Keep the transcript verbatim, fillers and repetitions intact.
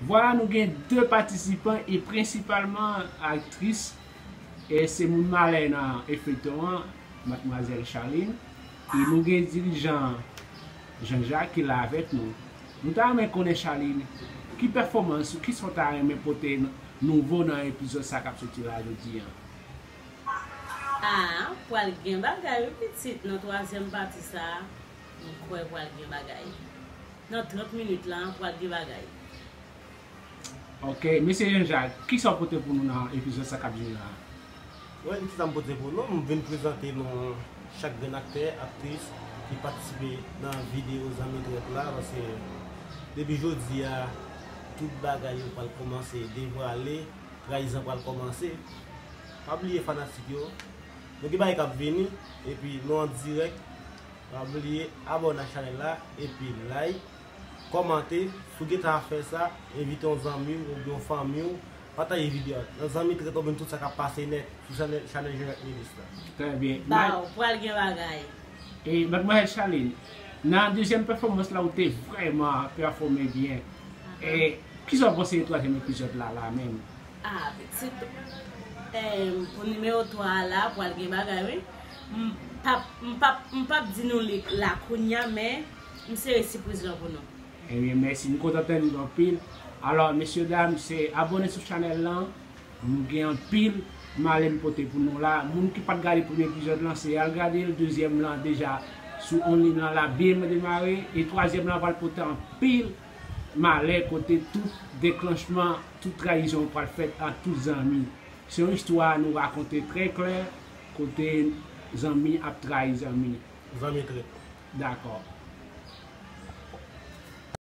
Vwala, nou gen de patisipan e prensipalman aktris, e se moun malè nan feyton an, Madmwazèl Charline, e nou gen dirijan Jean Jacques ki la avèk nou. Nou ta renmen konnen, Charline, ki pèfòmans ou kisa w ta renmen pote n- nouvo nan epizòd sa k ap soti la jodi an? Ah, pral gen bagay wi pitit nan twazyèm pati sa a. M kwè pral gen bagay. Nan trant minit la, pral gen bagay. Ok, mesye Jean Jacques, kisa w pote pou nou nan epizòd sa k ap vini la? Wi, m ki sa m pote pou nou, m vin prezante nou chak grenn aktè, aktris ki patisipe nan videyo Zanmi Trèt la, paske depi jodi a, tout bagay yo pral kòmanse devwale, trayizan pral kòmanse. Pa bliye fanatik yo, nou gen bagay k ap vini, epi nou an dirèk. Pa bliye abòne ak chanèl la, epi like, kòmante, si w gentan ap fè sa, envite yon zanmi w oubyen yon fanmi w, pataje videyo a. Nan Zanmi Trèt w ap jwenn tout sa k ap pase nèt sou chanèl, chanèl Jean Jacques Milis la. Trè byen. Baw, pral gen bagay. E Madmwazèl Charline, nan dezyèm pèfòmans la ou te vrèman pèfòme byen. E kisa w panse de twazyèm epizòd la la menm? Ah, pitit. Em, pou nimewo twa a la, pral gen bagay wi. M p ap, m p ap, m p ap di nou li la kounya, men m sere sipriz lan pou nou. Ebyen, mèsi. M kontan tande nou anpil. Alò, mesye dam, se abòne sou chanèl lan. Nou gen anpil malè m pote pou nou la. Moun ki pa t gade premye epizòd lan, se al gade l. Dezyèm lan deja sou online lan la byen demare. E twazyèm lan pral pote anpil malè kote tout deklanchman, tout trayizon pral fèt ant tout zanmi. Se yon istwa nou rakonte trè klè kote zanmi ap trayi zanmi. Zanmi Trèt. Dakò.